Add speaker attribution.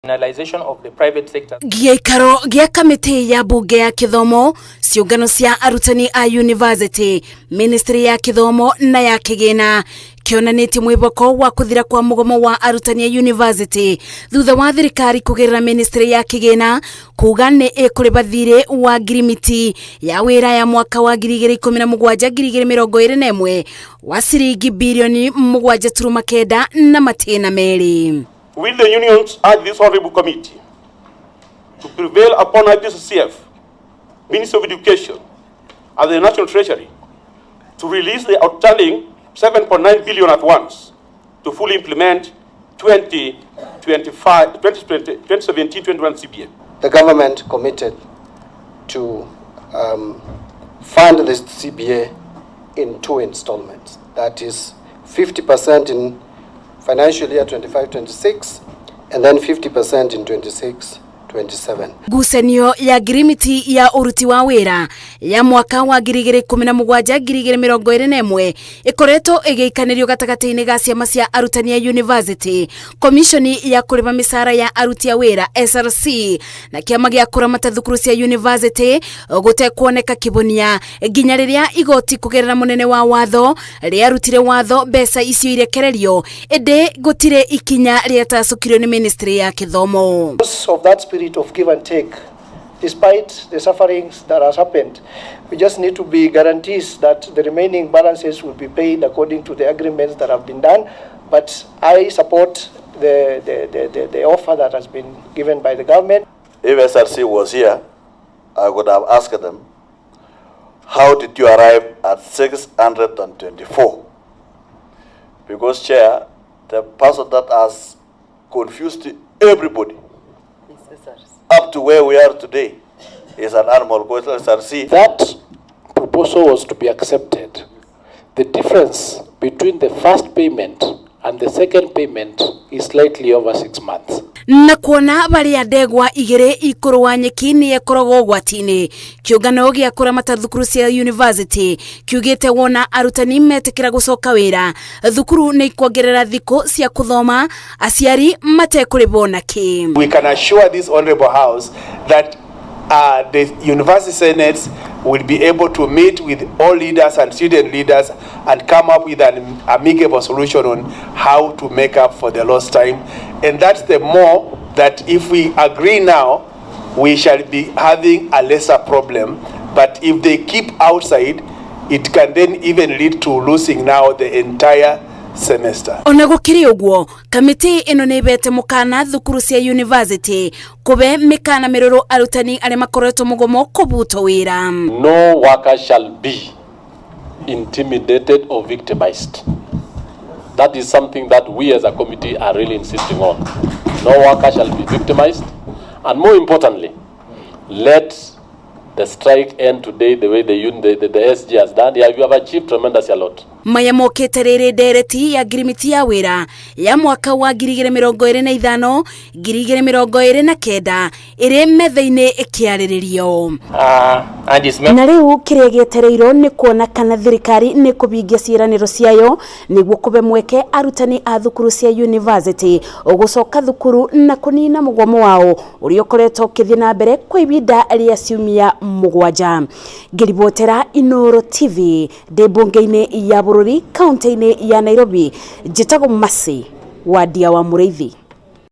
Speaker 1: Marginalization of the private sector.
Speaker 2: Gĩikaro gĩa kamĩtĩ ya mbunge ya kĩthomo, ciũngano cia arutani a university, ministry ya kĩthomo na ya kĩgĩna kĩonanĩtie mwĩhoko wa kũthira kwa mũgomo wa arutani a university thutha wa thirikari kũgerera ministry ya kĩgĩna kuga nĩ ĩkũrĩba thirĩ wa ngirimiti ya wĩra ya mwaka wa 2017 2021 wa ciringi birioni 7.9 na matĩna merĩ.
Speaker 3: Will the unions urge this honorable committee to prevail upon IPSSCF, Ministry of Education, and the National Treasury to release the outstanding 7.9 billion at once to fully implement 2025, 2017-21 CBA?
Speaker 4: The government committed to fund the CBA in two installments. That is 50% in financial year 25-26 and then 50% in 26-27.
Speaker 2: Ngucanio ya ngirimiti ya ũruti wa wĩra ya mwaka wa 2017 2021 ĩkoretwo ĩgĩikanĩrio gatagatĩ-inĩ ga ciama cia arutani a university, komishoni ya kũrĩba mĩcara ya aruti a wĩra SRC na kĩama gĩa kũramata thukuru cia university gũtekuoneka kĩbonia nginya rĩrĩa igoti kũgerera mũnene wa watho rĩarutire watho mbeca icio irekererio, ĩndĩ gũtirĩ ikinya rĩatacũkirio nĩ ministry ya kĩthomo.
Speaker 5: Of that spirit of give and take, despite the sufferings that has happened, we just need to be guarantees that the remaining balances will be paid according to the agreements that have been done. But I support the offer that has been given by the government.
Speaker 6: If SRC was here, I would have asked them, how did you arrive at 624? Because, Chair, the person that has confused everybody up to where we are today is an animal called SRC.
Speaker 7: That proposal was to be accepted. The difference between the first payment and the second payment is slightly over 6 months.
Speaker 2: Na kuona baria ndegwa igĩrĩ ikũrũa nyeki nĩ ĩkoragwo ũgwati-inĩ, kĩũngano gĩa kũramata thukuru cia university kiugĩte wona arutani metĩkĩra gũcoka wĩra, thukuru nĩ ikuongerera thikũ cia kũthoma aciari matekũrĩbwo na kĩ.
Speaker 8: We can assure this honorable house that the university senates will be able to meet with all leaders and student leaders and come up with an amicable solution on how to make up for the lost time. And that's the more that if we agree now, we shall be having a lesser problem. But if they keep outside, it can then even lead to losing now the entire semester.
Speaker 2: Ona gũkĩrĩ ũguo, kamĩtĩ ĩno nĩ ĩbete mũkana thukuru cia university kũbe mĩkana mĩrũrũ arutani arĩa makoretwo mũgomo kũbutwo wĩra.
Speaker 7: No worker shall be intimidated or victimized. That is something that we as a committee are really insisting on. No worker shall be victimized. And more importantly, let the strike end today the way the SG has done. Yeah, you have achieved tremendously a lot.
Speaker 2: Maya mokĩte rĩrĩ ndereti ya ngirimiti ya wĩra ya mwaka wa 2025 2029 ĩrĩ metha-inĩ ĩkĩarĩrĩrio.
Speaker 1: And is
Speaker 2: Na rĩu kĩrĩa gĩetereirwo nĩ kuona kana thirikari nĩ kũhingia ciĩranĩro ciayo nĩguo kũbe mweke arutani a thukuru cia university gũcoka thukuru na kũnina mũgomo wao ũrĩa ũkoretwo ũkĩthiĩ na mbere kwa ihinda rĩa ciumia 7. Ngĩribotera Inoro TV ndĩ mbunge-inĩ ya bũrũri kaunti-inĩ ya Nairobi, njĩtagwo Mercy Wandia wa Mũrĩithi.